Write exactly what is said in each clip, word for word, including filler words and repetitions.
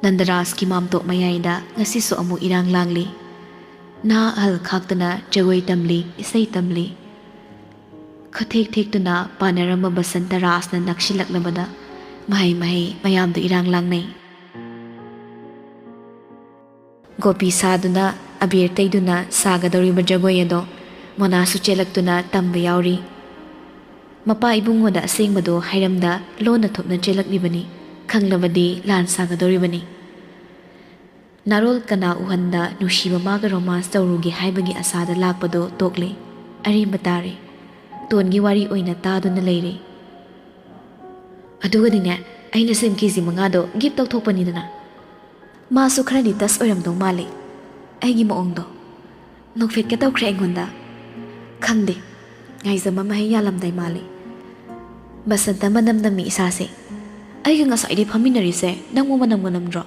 ꯅꯟꯗꯔꯥꯖꯀꯤ ꯃꯥꯝꯇꯣꯞ ꯃꯌꯥꯏꯗ ꯉꯁꯤꯁꯨ ꯑꯃꯨꯛ ꯏꯔꯥꯡ ꯂꯥꯡꯂꯤ꯫ ꯅꯍꯥ ꯑꯍꯜ ꯈꯥꯛꯇꯅ ꯖꯒꯣꯏ ꯇꯝꯂꯤ, ꯏꯁꯩ ꯇꯝꯂꯤ꯫ ꯈꯨꯊꯦꯛ ꯊꯦꯛꯇꯨꯅ ꯄꯥꯟꯅꯔꯝꯕ ꯕꯁꯟꯇ ꯔꯥꯁꯅ ꯅꯛꯁꯤꯜꯂꯛꯂꯕꯗ ꯃꯍꯩ ꯃꯍꯩ ꯃꯌꯥꯝꯗꯨ ꯏꯔꯥꯡ ꯂꯥꯡꯅꯩ꯫ ꯒꯣꯄꯤ ꯁꯥꯗꯨꯅ, ꯑꯕꯤꯔ ꯇꯩꯗꯨꯅ ꯁꯥꯒꯗꯧꯔꯤꯕ ꯖꯒꯣꯏ ꯑꯗꯣ ꯃꯣꯅꯥꯁꯨ ꯆꯦꯜꯂꯛꯇꯨꯅ ꯇꯝꯕ ꯌꯥꯎꯔꯤ꯫ ꯃꯄꯥ ꯏꯕꯨꯡꯉꯣꯗ ꯑꯁꯦꯡꯕꯗꯣ ꯍꯥꯏꯔꯝꯗ ꯂꯣꯟꯅ ꯊꯣꯛꯅ ꯆꯦꯜꯂꯛꯂꯤꯕꯅꯤ꯫ ꯈꯪꯂꯕꯗꯤ ꯂꯥꯟ ꯁꯥꯒꯗꯧꯔꯤꯕꯅꯤ꯫ ꯅꯥꯔꯣꯜ ꯀꯅꯥ ꯎꯍꯟꯗ ꯅꯨꯡꯁꯤꯕ ꯃꯥꯒ ꯔꯣꯃꯥꯟꯁ ꯇꯧꯔꯨꯒꯦ ꯍꯥꯏꯕꯒꯤ ꯑꯁꯥꯗ ꯂꯥꯛꯄꯗꯣ ꯇꯣꯛꯂꯦ꯫ ꯑꯔꯦꯝꯕ ꯇꯥꯔꯦ꯫ ꯇꯣꯟꯒꯤ ꯋꯥꯔꯤ ꯑꯣꯏꯅ ꯇꯥꯗꯨꯅ ꯂꯩꯔꯦ꯫ ꯑꯗꯨꯒꯗꯤꯅꯦ, ꯑꯩꯅ ꯁꯦꯝ ꯀꯦ ꯖꯤ ꯃꯉꯥꯗꯣ ꯒꯤꯐ ꯇꯧꯊꯣꯛꯄꯅꯤꯗꯅ꯫ ꯃꯥꯁꯨ ꯈꯔꯗꯤ ꯇꯁ ꯑꯣꯏꯔꯝꯗꯧ ꯃꯥꯜꯂꯦ ꯑꯩꯒꯤ ꯃꯑꯣꯡꯗꯣ꯫ ꯅꯣꯛꯐꯦꯠꯀ ꯇꯧꯈ꯭ꯔꯦ ꯑꯩꯉꯣꯟꯗ꯫ ꯈꯪꯗꯦ, ꯉꯥꯏꯖꯕ ꯃꯍꯩ ꯌꯥꯜꯂꯝꯗꯥꯏ ꯃꯥꯜꯂꯦ꯫ ꯕꯁꯟꯇ ꯃꯅꯝ ꯅꯝꯃꯤ ꯏꯁꯥꯁꯦ꯫ ꯑꯩꯒ ꯉꯁꯥꯏꯗꯤ ꯐꯝꯃꯤꯟꯅꯔꯤꯁꯦ ꯅꯪꯕꯨ ꯃꯅꯝꯒ ꯅꯝꯗ꯭ꯔꯣ?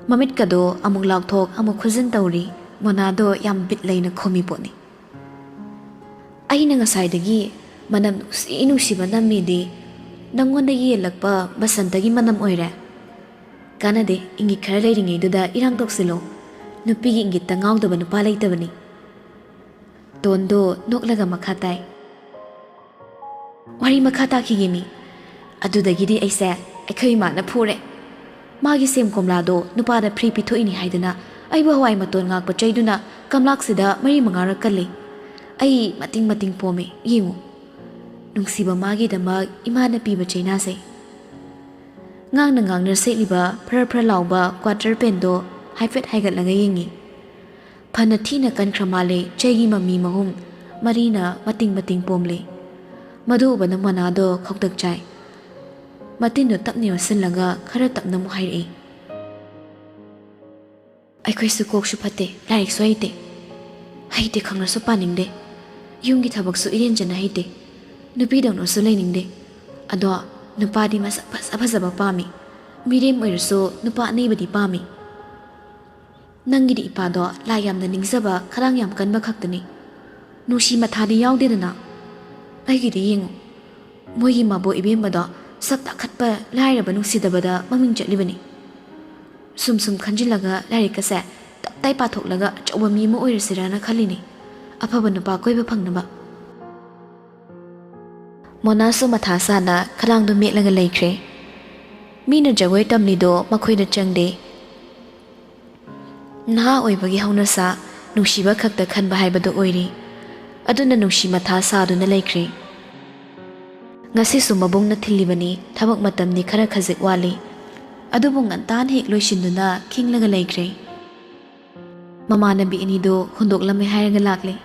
ꯃꯃꯤꯠꯀꯗꯣ ꯑꯃꯨꯛ ꯂꯥꯎꯊꯣꯛ ꯑꯃꯨꯛ ꯈꯨꯖꯤꯟ ꯇꯧꯔꯤ꯫ ꯃꯣꯅꯥꯗꯣ ꯌꯥꯝ ꯕꯤꯠ ꯂꯩꯅ ꯈꯨꯝꯃꯤ ꯄꯣꯠꯅꯤ꯫ ꯑꯩꯅ ꯉꯁꯥꯏꯗꯒꯤ ꯃꯅꯝ ꯅꯨꯡꯁꯤ ꯅꯨꯡꯁꯤꯕ ꯅꯝꯃꯤꯗꯤ ꯅꯪꯉꯣꯟꯗ ꯌꯦꯜꯂꯛꯄ ꯕꯁꯟꯇꯒꯤ ꯃꯅꯝ ꯑꯣꯏꯔꯦ꯫ ꯀꯥꯟꯅꯗꯦ, ꯏꯪꯒꯤꯠ ꯈꯔ ꯂꯩꯔꯤꯉꯩꯗꯨꯗ ꯏꯔꯥꯡ ꯇꯧꯁꯤꯜꯂꯣ꯫ ꯅꯨꯄꯤꯒꯤ ꯏꯪꯒꯤꯠꯇ ꯉꯥꯎꯗꯕ ꯅꯨꯄꯥ ꯂꯩꯇꯕꯅꯤ꯫ ꯇꯣꯟꯗꯣ ꯅꯣꯛꯂꯒ ꯃꯈꯥ ꯇꯥꯏ꯫ ꯋꯥꯔꯤ ꯃꯈꯥ ꯇꯥꯈꯤꯒꯦꯃꯤ꯫ ꯑꯗꯨꯗꯒꯤꯗꯤ ꯑꯩꯁꯦ ꯑꯩꯈꯣꯏ ꯏꯃꯥꯅ ꯐꯨꯔꯦ꯫ ꯃꯥꯒꯤ ꯁꯦꯝ ꯀꯣꯝꯂꯥꯗꯣ ꯅꯨꯄꯥꯗ ꯐ꯭ꯔꯤ ꯄꯤꯊꯣꯛꯏꯅꯤ ꯍꯥꯏꯗꯅ ꯑꯩꯕꯨ ꯍꯋꯥꯏ ꯃꯇꯣꯟ ꯉꯥꯛꯄ ꯆꯩꯗꯨꯅ ꯀꯝꯂꯥꯛꯁꯤꯗ ꯃꯔꯤ ꯃꯉꯥꯔꯛ ꯀꯜꯂꯤ꯫ ꯑꯩ ꯃꯇꯤꯡ ꯃꯇꯤꯡ ꯄꯣꯝꯃꯦ, ꯌꯦꯡꯉꯨ꯫ ꯅꯨꯡꯁꯤꯕ ꯃꯥꯒꯤꯗꯃꯛ ꯏꯃꯥꯅ ꯄꯤꯕ ꯆꯩꯅꯥꯁꯦ꯫ ꯉꯥꯡꯅ ꯉꯥꯡꯅ ꯁꯦꯠꯂꯤꯕ ꯐꯔ ꯐꯔ ꯂꯥꯎꯕ ꯀ꯭ꯋꯥꯇꯔ ꯄꯦꯟꯗꯣ ꯍꯥꯏꯐꯦꯠ ꯍꯥꯏꯒꯠꯂꯒ ꯌꯦꯡꯉꯤ꯫ ꯐꯅ ꯊꯤꯅ ꯀꯟꯈ꯭ꯔ ꯃꯥꯜꯂꯦ, ꯆꯩꯒꯤ ꯃꯃꯤ ꯃꯍꯨꯝ ꯃꯔꯤꯅ ꯃꯇꯤꯡ ꯃꯇꯤꯡ ꯄꯣꯝꯂꯦ꯫ ꯃꯗꯨ ꯎꯕꯅ ꯃꯣꯅꯥꯗꯣ ꯈꯧꯇꯛ ꯆꯥꯏ꯫ ꯃꯇꯤꯟꯗꯣ ꯇꯞꯅ ꯌꯣꯠꯁꯤꯜꯂꯒ ꯈꯔ ꯇꯞꯅ ꯑꯃꯨꯛ ꯍꯥꯏꯔꯛꯏ꯫ ꯑꯩꯈꯣꯏꯁꯨ ꯀꯣꯛꯁꯨ ꯐꯠꯇꯦ, ꯂꯥꯏꯔꯤꯛꯁꯨ ꯍꯩꯇꯦ꯫ ꯍꯩꯇꯦ ꯈꯪꯂꯁꯨ ꯄꯥꯅꯤꯡꯗꯦ꯫ ꯌꯨꯝꯒꯤ ꯊꯕꯛꯁꯨ ꯏꯔꯦꯟꯖꯅ ꯍꯩꯇꯦ꯫ ꯅꯨꯄꯤꯗꯧꯅꯁꯨ ꯂꯩꯅꯤꯡꯗꯦ꯫ ꯑꯗꯣ ꯅꯨꯄꯥꯗꯤ ꯃꯁꯛ ꯐꯖ ꯐꯖꯕ ꯄꯥꯝꯃꯤ꯫ ꯃꯤꯔꯦꯝ ꯑꯣꯏꯔꯁꯨ ꯅꯨꯄꯥ ꯑꯅꯩꯕꯗꯤ ꯄꯥꯝꯃꯤ꯫ ꯅꯪꯒꯤꯗꯤ ꯏꯄꯥꯗꯣ ꯂꯥꯏ ꯌꯥꯝꯅ ꯅꯤꯡꯖꯕ, ꯈꯗꯥꯡ ꯌꯥꯝ ꯀꯟꯕ ꯈꯛꯇꯅꯤ꯫ ꯅꯨꯡꯁꯤ ꯃꯊꯥꯗꯤ ꯌꯥꯎꯗꯦꯗꯅ꯫ ꯑꯩꯒꯤꯗꯤ ꯌꯦꯡꯉꯨ, ꯃꯣꯏꯒꯤ ꯃꯕꯣꯛ ꯏꯕꯦꯝꯃꯗꯣ ꯁꯛ ꯇꯥꯈꯠꯄ ꯂꯥꯏꯔꯕ ꯅꯨꯡꯁꯤꯗꯕꯗ ꯃꯃꯤꯡ ꯆꯠꯂꯤꯕꯅꯤ꯫ ꯁꯨꯝ ꯁꯨꯝ ꯈꯟꯖꯤꯜꯂꯒ ꯂꯥꯏꯔꯤꯛ ꯑꯁꯦ ꯇꯞ ꯇꯥꯏ ꯄꯥꯊꯣꯛꯂꯒ ꯑꯆꯧꯕ ꯃꯤ ꯑꯃ ꯑꯣꯏꯔꯁꯤꯔꯅ ꯈꯜꯂꯤꯅꯤ꯫ ꯑꯐꯕ ꯅꯨꯄꯥ ꯀꯣꯏꯕ ꯐꯪꯅꯕ꯫ ꯃꯣꯅꯥꯁꯨ ꯃꯊꯥ ꯁꯥꯅ ꯈꯗꯥꯡꯗꯨ ꯃꯦꯠꯂꯒ ꯂꯩꯈ꯭ꯔꯦ꯫ ꯃꯤꯅ ꯖꯒꯣꯏ ꯇꯝꯂꯤꯗꯣ ꯃꯈꯣꯏꯗ ꯆꯪꯗꯦ꯫ ꯅꯍꯥ ꯑꯣꯏꯕꯒꯤ ꯍꯧꯅꯁꯥ, ꯅꯨꯡꯁꯤꯕ ꯈꯛꯇ ꯈꯟꯕ ꯍꯥꯏꯕꯗꯨ ꯑꯣꯏꯔꯤ꯫ ꯑꯗꯨꯅ ꯅꯨꯡꯁꯤ ꯃꯊꯥ ꯁꯥꯗꯨꯅ ꯂꯩꯈ꯭ꯔꯦ꯫ ꯉꯁꯤꯁꯨ ꯃꯕꯨꯡꯅ ꯊꯤꯜꯂꯤꯕꯅꯤ, ꯊꯕꯛ ꯃꯇꯝꯗꯤ ꯈꯔ ꯈꯖꯤꯛ ꯋꯥꯠꯂꯤ꯫ ꯑꯗꯨꯕꯨ ꯉꯟꯇꯥꯅ ꯍꯦꯛ ꯂꯣꯏꯁꯤꯟꯗꯨꯅ ꯈꯤꯡꯂꯒ ꯂꯩꯈ꯭ꯔꯦ꯫ ꯃꯃꯥꯟꯅꯕꯤ ꯑꯅꯤꯗꯨ ꯍꯨꯟꯗꯣꯛꯂꯝꯃꯦ ꯍꯥꯏꯔꯒ ꯂꯥꯛꯂꯦ꯫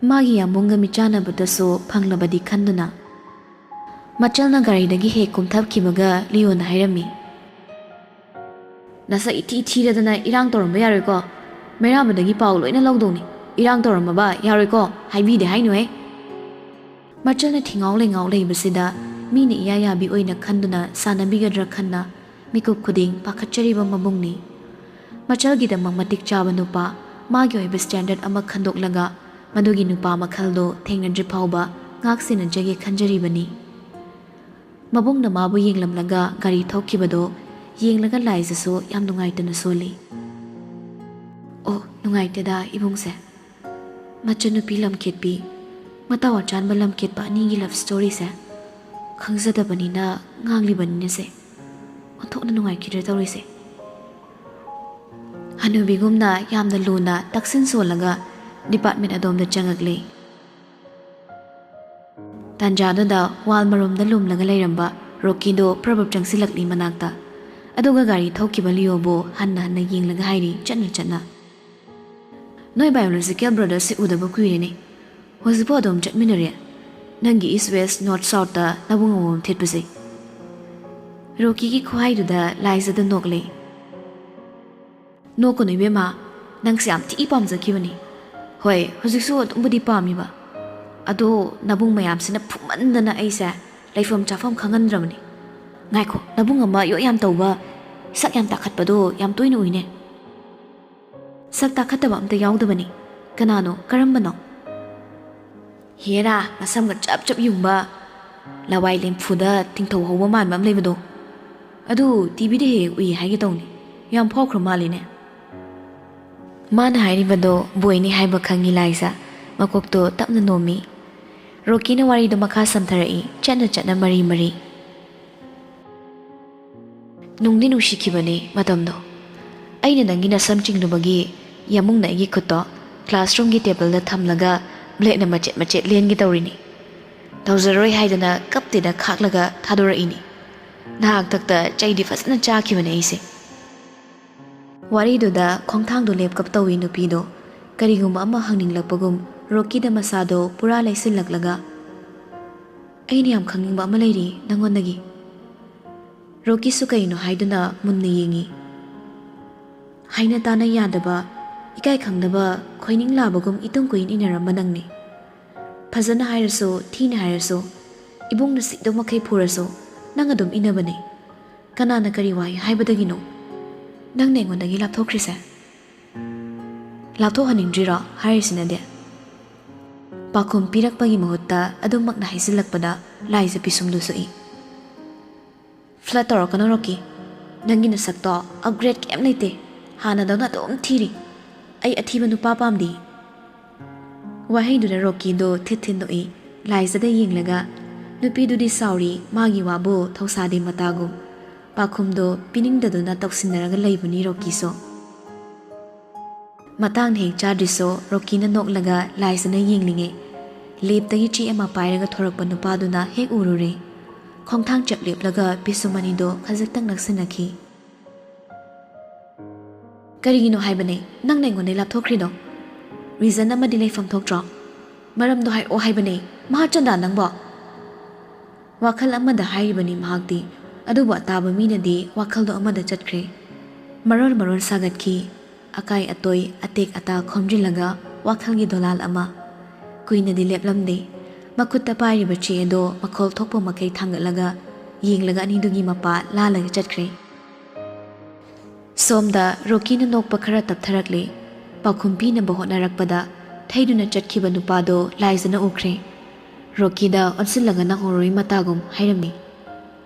ꯃꯥꯒꯤ ꯌꯥꯝꯕꯨꯡꯒ ꯃꯤꯆꯥꯟꯅꯕꯗꯁꯨ ꯐꯪꯂꯕꯗꯤ ꯈꯟꯗꯨꯅ꯫ ꯃꯆꯜꯅ ꯒꯥꯔꯤꯗꯒꯤ ꯍꯦꯛ ꯀꯨꯝꯊꯈꯤꯕꯒ ꯂꯤꯌꯣꯅ ꯍꯥꯏꯔꯝꯃꯤ, "ꯅꯁꯛ ꯏꯊꯤ ꯊꯤꯔꯗꯅ ꯏꯔꯥꯡ ꯇꯧꯔꯝꯕ ꯌꯥꯔꯣꯏꯀꯣ꯫ ꯃꯩꯔꯥꯕꯗꯒꯤ ꯄꯥꯎ ꯂꯣꯏꯅ ꯂꯧꯗꯧꯅꯤ꯫ ꯏꯔꯥꯡ ꯇꯧꯔꯝꯃꯕ ꯌꯥꯔꯣꯏꯀꯣ, ꯍꯥꯏꯕꯤꯗꯦ ꯍꯥꯏꯅꯨꯍꯦ꯫" ꯃꯆꯜꯅ ꯊꯤꯉꯥꯎ ꯂꯩꯉꯥꯎ ꯂꯩꯕꯁꯤꯗ ꯃꯤꯅ ꯏꯌꯥ ꯌꯥꯕꯤ ꯑꯣꯏꯅ ꯈꯟꯗꯨꯅ ꯁꯥꯟꯅꯕꯤꯒꯗ꯭ꯔꯥ ꯈꯟꯅ ꯃꯤꯀꯨꯞ ꯈꯨꯗꯤꯡ ꯄꯥꯈꯠꯆꯔꯤꯕ ꯃꯕꯨꯡꯅꯤ꯫ ꯃꯆꯜꯒꯤꯗꯃꯛ ꯃꯇꯤꯛ ꯆꯥꯕ ꯅꯨꯄꯥ, ꯃꯥꯒꯤ ꯑꯣꯏꯕ ꯁ꯭ꯇꯦꯟꯗꯔꯗ ꯑꯃ ꯈꯟꯗꯣꯛꯂꯒ ꯃꯗꯨꯒꯤ ꯅꯨꯄꯥ ꯃꯈꯜꯗꯣ ꯊꯦꯡꯅꯗ꯭ꯔꯤ ꯐꯥꯎꯕ ꯉꯥꯛ ꯁꯦꯟꯅꯖꯒꯦ ꯈꯟꯖꯔꯤꯕꯅꯤ꯫ ꯃꯕꯨꯡꯅ ꯃꯥꯕꯨ ꯌꯦꯡꯂꯝꯂꯒ ꯒꯥꯔꯤ ꯊꯧꯈꯤꯕꯗꯣ ꯌꯦꯡꯂꯒ ꯂꯥꯏꯖꯁꯨ ꯌꯥꯝ ꯅꯨꯡꯉꯥꯏꯇꯅ ꯁꯣꯜꯂꯤ꯫ "ꯑꯣ, ꯅꯨꯡꯉꯥꯏꯇꯦꯗ ꯏꯕꯨꯡꯁꯦ꯫ ꯃꯆꯟꯅꯨꯄꯤ ꯂꯝꯀꯦꯠꯄꯤ, ꯃꯇꯥꯎ ꯑꯆꯥꯟꯕ ꯂꯝꯀꯦꯠꯄ ꯑꯅꯤꯒꯤ ꯂꯚ ꯁ꯭ꯇꯣꯔꯤꯁꯦ ꯈꯪꯖꯗꯕꯅꯤꯅ ꯉꯥꯡꯂꯤꯕꯅꯤꯅꯦꯁꯦ꯫ ꯑꯣꯟꯊꯣꯛꯅ ꯅꯨꯡꯉꯥꯏꯈꯤꯗ꯭ꯔꯦ ꯇꯧꯔꯤꯁꯦ꯫" ꯍꯅꯨꯕꯤꯒꯨꯝꯅ ꯌꯥꯝꯅ ꯂꯨꯅ ꯇꯛꯁꯤꯟ ꯁꯣꯜꯂꯒ ꯗꯤꯄꯥꯔꯠꯃꯦꯟ ꯑꯗꯣꯝꯗ ꯆꯪꯉꯛꯂꯦ꯫ ꯇꯥꯟꯖꯥꯗꯨꯗ ꯋꯥꯜ ꯃꯔꯨꯝꯗ ꯂꯨꯝꯂꯒ ꯂꯩꯔꯝꯕ ꯔꯣꯀꯤꯗꯣ ꯄ꯭ꯔꯕꯞ ꯆꯪꯁꯤꯜꯂꯛꯂꯤ ꯃꯅꯥꯛꯇ꯫ ꯑꯗꯨꯒ ꯒꯥꯔꯤ ꯊꯧꯈꯤꯕ ꯂꯤꯌꯣꯕꯨ ꯍꯟꯅ ꯍꯟꯅ ꯌꯦꯡꯂꯒ ꯍꯥꯏꯔꯤ, ꯆꯠꯅ ꯆꯠꯅ, "ꯅꯣꯏ ꯕꯥꯏꯑꯣꯂꯣꯖꯤꯀꯦꯜ ꯕ꯭ꯔꯗꯔꯁꯤ ꯎꯗꯕ ꯀꯨꯏꯔꯦꯅꯦ꯫ ꯍꯧꯖꯤꯛꯐꯥꯎ ꯑꯗꯨꯝ ꯆꯠꯃꯤꯟꯅꯔꯤ? ꯅꯪꯒꯤ ꯏꯁ ꯋꯦꯁ ꯅꯣꯔꯠ ꯁꯥꯎꯠꯇ ꯅꯕꯨꯡ ꯑꯃꯃꯝ ꯊꯦꯠꯄꯁꯦ꯫" ꯔꯣꯀꯤꯒꯤ ꯈꯨꯍꯥꯏꯗꯨꯗ ꯂꯥꯏꯖꯗ ꯅꯣꯛꯂꯦ꯫ "ꯅꯣꯛꯀꯅꯨ ꯏꯕꯦꯝꯃ, ꯅꯪꯁꯦ ꯌꯥꯝ ꯊꯤ ꯄꯥꯝꯖꯈꯤꯕꯅꯤ꯫ ꯍꯣꯏ, ꯍꯧꯖꯤꯛꯁꯨ ꯑꯗꯨꯝꯕꯨꯗꯤ ꯄꯥꯝꯃꯤꯕ꯫ ꯑꯗꯣ ꯅꯕꯨꯡ ꯃꯌꯥꯝꯁꯤꯅ ꯐꯨꯃꯟꯗꯅ ꯑꯩꯁꯦ ꯂꯩꯐꯝ ꯆꯥꯐꯝ ꯈꯪꯍꯟꯗ꯭ꯔꯕꯅꯤ꯫ ꯉꯥꯏꯈꯣ, ꯅꯕꯨꯡ ꯑꯃ ꯌꯣꯠ ꯌꯥꯝ ꯇꯧꯕ, ꯁꯛ ꯌꯥꯝ ꯇꯥꯈꯠꯄꯗꯣ ꯌꯥꯝ ꯇꯣꯏꯅ ꯎꯏꯅꯦ꯫" "ꯁꯛ ꯇꯥꯈꯠꯇꯕ ꯑꯝꯇ ꯌꯥꯎꯗꯕꯅꯤ꯫" "ꯀꯅꯥꯅꯣ? ꯀꯔꯝꯕꯅꯣ?" "ꯍꯦꯔꯥ, ꯃꯁꯝꯒ ꯆꯞ ꯆꯞ ꯌꯨꯡꯕ, ꯂꯋꯥꯏ ꯂꯦꯝꯐꯨꯗ ꯇꯤꯡꯊꯧ ꯍꯧꯕ ꯃꯥꯟꯕ ꯑꯃ ꯂꯩꯕꯗꯣ, ꯑꯗꯨ ꯇꯤꯚꯤꯗ ꯍꯦꯛ ꯍꯦꯛ ꯎꯏ ꯍꯥꯏꯒꯦ ꯇꯧꯅꯤ꯫ ꯌꯥꯝ ꯐꯥꯎꯈ꯭ꯔ ꯃꯥꯜꯂꯤꯅꯦ꯫ ꯃꯥꯅ ꯍꯥꯏꯔꯤꯕꯗꯣ ꯕꯣꯏꯅꯤ ꯍꯥꯏꯕ ꯈꯪꯉꯤ ꯂꯥꯏꯖ꯫ ꯃꯀꯣꯛꯇꯣ ꯇꯞꯅ ꯅꯣꯝꯃꯤ꯫ ꯔꯣꯀꯤꯅ ꯋꯥꯔꯤꯗꯣ ꯃꯈꯥ ꯁꯝꯊꯔꯛꯏ, ꯆꯠꯅ ꯆꯠꯅ ꯃꯔꯤ ꯃꯔꯤ꯫ ꯅꯨꯡꯗꯤ ꯅꯨꯡꯁꯤꯈꯤꯕꯅꯤ ꯃꯇꯝꯗꯣ꯫ ꯑꯩꯅ ꯅꯪꯒꯤ ꯅꯁꯝ ꯆꯤꯡꯂꯨꯕꯒꯤ ꯌꯥꯃꯨꯡꯅ ꯑꯩꯒꯤ ꯈꯨꯠꯇꯣ ꯀ꯭ꯂꯥꯁꯔꯨꯝꯒꯤ ꯇꯦꯕꯜꯗ ꯊꯝꯂꯒ ꯕ꯭ꯂꯦꯗꯅ ꯃꯆꯦꯠ ꯃꯆꯦꯠ ꯂꯦꯟꯒꯦ ꯇꯧꯔꯤꯅꯤ꯫ ꯇꯧꯖꯔꯣꯏ ꯍꯥꯏꯗꯅ ꯀꯞꯇꯦꯅ ꯈꯥꯛꯂꯒ ꯊꯥꯗꯣꯔꯛꯏꯅꯤ꯫ ꯅꯍꯥꯛꯇꯛꯇ ꯆꯩꯗꯤ ꯐꯖꯅ ꯆꯥꯈꯤꯕꯅꯦ ꯑꯩꯁꯦ꯫ ꯋꯥꯔꯤꯗꯨꯗ ꯈꯣꯡꯊꯥꯡꯗꯣ ꯂꯦꯞꯀꯞ ꯇꯧꯏ ꯅꯨꯄꯤꯗꯣ꯫ ꯀꯔꯤꯒꯨꯝꯕ ꯑꯃ ꯍꯪꯅꯤꯡꯂꯛꯄꯒꯨꯝ ꯔꯣꯀꯤꯗ ꯃꯁꯥꯗꯣ ꯄꯨꯔꯥ ꯂꯩꯁꯤꯜꯂꯛꯂꯒ, "ꯑꯩꯅ ꯌꯥꯝ ꯈꯪꯅꯤꯡꯕ ꯑꯃ ꯂꯩꯔꯤ ꯅꯪꯉꯣꯟꯗꯒꯤ꯫" ꯔꯣꯀꯤꯁꯨ ꯀꯩꯅꯣ ꯍꯥꯏꯗꯨꯅ ꯃꯨꯟꯅ ꯌꯦꯡꯉꯤ꯫ ꯍꯥꯏꯅ ꯇꯥꯅ ꯌꯥꯗꯕ, ꯏꯀꯥꯏ ꯈꯪꯗꯕ, ꯈꯣꯏꯅꯤꯡ ꯂꯥꯕꯒꯨꯝ ꯏꯇꯨꯡ ꯀꯨꯏꯟ ꯏꯟꯅꯔꯝꯕ ꯅꯪꯅꯤ꯫ ꯐꯖꯅ ꯍꯥꯏꯔꯁꯨ, ꯊꯤꯅ ꯍꯥꯏꯔꯁꯨ, ꯏꯕꯨꯡꯅ ꯁꯤꯗꯧ ꯃꯈꯩ ꯐꯨꯔꯁꯨ, ꯅꯪ ꯑꯗꯨꯝ ꯏꯟꯅꯕꯅꯦ꯫ ꯀꯅꯥꯅ ꯀꯔꯤ ꯋꯥꯏ ꯍꯥꯏꯕꯗꯒꯤꯅꯣ ꯅꯪꯅ ꯑꯩꯉꯣꯟꯗꯒꯤ ꯂꯥꯞꯊꯣꯛꯈ꯭ꯔꯤꯁꯦ? ꯂꯥꯞꯊꯣꯛꯍꯟꯅꯤꯡꯗ꯭ꯔꯤꯔꯣ ꯍꯥꯏꯔꯤꯁꯤꯅꯗꯤ? ꯄꯥꯎꯈꯨꯝ ꯄꯤꯔꯛꯄꯒꯤ ꯃꯍꯨꯠꯇ ꯑꯗꯨꯝꯃꯛꯅ ꯍꯥꯏꯖꯤꯜꯂꯛꯄꯗ ꯂꯥꯏꯖ ꯄꯤꯁꯨꯝꯗꯨ ꯁꯣꯛꯏ꯫ "ꯐ꯭ꯂꯠ ꯇꯧꯔꯛꯀꯅꯨ ꯔꯣꯀꯤ꯫ ꯅꯪꯒꯤ ꯅꯁꯛꯇꯣ ꯑꯞꯒ꯭ꯔꯦꯗ ꯀꯩꯝ ꯂꯩꯇꯦ꯫ ꯍꯥꯟꯅꯗꯧꯅ ꯑꯗꯨꯝ ꯊꯤꯔꯤ꯫ ꯑꯩ ꯑꯊꯤꯕ ꯅꯨꯄꯥ ꯄꯥꯝꯗꯦ꯫" ꯋꯥꯍꯩꯗꯨꯅ ꯔꯣꯀꯤꯗꯣ ꯊꯤꯠ ꯊꯤꯠ ꯅꯣꯛꯏ꯫ ꯂꯥꯏꯖꯗ ꯌꯦꯡꯂꯒ, ꯅꯨꯄꯤꯗꯨꯗꯤ ꯁꯥꯎꯔꯤ, ꯃꯥꯒꯤ ꯋꯥꯕꯨ ꯊꯧꯁꯥꯗꯦ ꯃꯇꯥꯒꯨꯝ꯫ ꯄꯥꯎꯈꯨꯝꯗꯣ ꯄꯤꯅꯤꯡꯗꯗꯨꯅ ꯇꯧꯁꯤꯟꯅꯔꯒ ꯂꯩꯕꯅꯤ ꯔꯣꯀꯤꯁꯨ꯫ ꯃꯇꯥꯡꯅ ꯍꯦꯛ ꯆꯥꯗ꯭ꯔꯤꯁꯨ ꯔꯣꯀꯤꯅ ꯅꯣꯛꯂꯒ ꯂꯥꯏꯖꯅ ꯌꯦꯡꯂꯤꯉꯩ, ꯂꯦꯞꯇꯒꯤ ꯆꯦ ꯑꯃ ꯄꯥꯏꯔꯒ ꯊꯣꯔꯛꯄ ꯅꯨꯄꯥꯗꯨꯅ ꯍꯦꯛ ꯎꯔꯨꯔꯦ꯫ ꯈꯣꯡꯊꯥꯡ ꯆꯞ ꯂꯦꯞꯂꯒ ꯄꯤꯁꯨꯝ ꯑꯅꯤꯗꯣ ꯈꯖꯤꯛꯇꯪ ꯅꯛꯁꯤꯟꯅꯈꯤ꯫ "ꯀꯔꯤꯒꯤꯅꯣ ꯍꯥꯏꯕꯅꯦ ꯅꯪꯅ ꯑꯩꯉꯣꯟꯗꯩ ꯂꯥꯞꯊꯣꯛꯈ꯭ꯔꯤꯗꯣ? ꯔꯤꯖꯟ ꯑꯃꯗꯤ ꯂꯩꯐꯝ ꯊꯣꯛꯇ꯭ꯔꯣ? ꯃꯔꯝꯗꯣ ꯍꯥꯏꯔꯛꯑꯣ ꯍꯥꯏꯕꯅꯦ, ꯃꯍꯥꯆꯟꯗꯥ ꯅꯪꯕꯣ!" ꯋꯥꯈꯜ ꯑꯃꯗ ꯍꯥꯏꯔꯤꯕꯅꯤ ꯃꯍꯥꯛꯇꯤ, ꯑꯗꯨꯕꯨ ꯑꯇꯥꯕ ꯃꯤꯅꯗꯤ ꯋꯥꯈꯜꯗꯣ ꯑꯃꯗ ꯆꯠꯈ꯭ꯔꯦ꯫ ꯃꯔꯣꯟ ꯃꯔꯣꯟ ꯁꯥꯒꯠꯈꯤ꯫ ꯑꯀꯥꯏ ꯑꯇꯣꯏ, ꯑꯇꯦꯛ ꯑꯇꯥ ꯈꯣꯝꯖꯤꯜꯂꯒ ꯋꯥꯈꯜꯒꯤ ꯗꯣꯂꯥꯜ ꯑꯃ꯫ ꯀꯨꯏꯅꯗꯤ ꯂꯦꯞꯂꯝꯗꯦ꯫ ꯃꯈꯨꯠꯇ ꯄꯥꯏꯔꯤꯕ ꯆꯦ ꯑꯗꯣ ꯃꯈꯣꯜ ꯊꯣꯛꯄ ꯃꯈꯩ ꯊꯥꯡꯒꯠꯂꯒ ꯌꯦꯡꯂꯒ ꯑꯅꯤꯗꯨꯒꯤ ꯃꯄꯥ ꯂꯥꯜꯂꯒ ꯆꯠꯈ꯭ꯔꯦ꯫ ꯁꯣꯝꯗ ꯔꯣꯀꯤꯅ ꯅꯣꯛꯄ ꯈꯔ ꯇꯞꯊꯔꯛꯂꯦ꯫ ꯄꯥꯎꯈꯨꯝ ꯄꯤꯅꯕ ꯍꯣꯠꯅꯔꯛꯄꯗ ꯊꯩꯗꯨꯅ ꯆꯠꯈꯤꯕ ꯅꯨꯄꯥꯗꯣ ꯂꯥꯏꯖꯅ ꯎꯈ꯭ꯔꯦ꯫ ꯔꯣꯀꯤꯗ ꯑꯣꯟꯁꯤꯜꯂꯒ ꯅꯪ ꯍꯧꯔꯣꯏ ꯃꯇꯥꯒꯨꯝ ꯍꯥꯏꯔꯝꯃꯤ꯫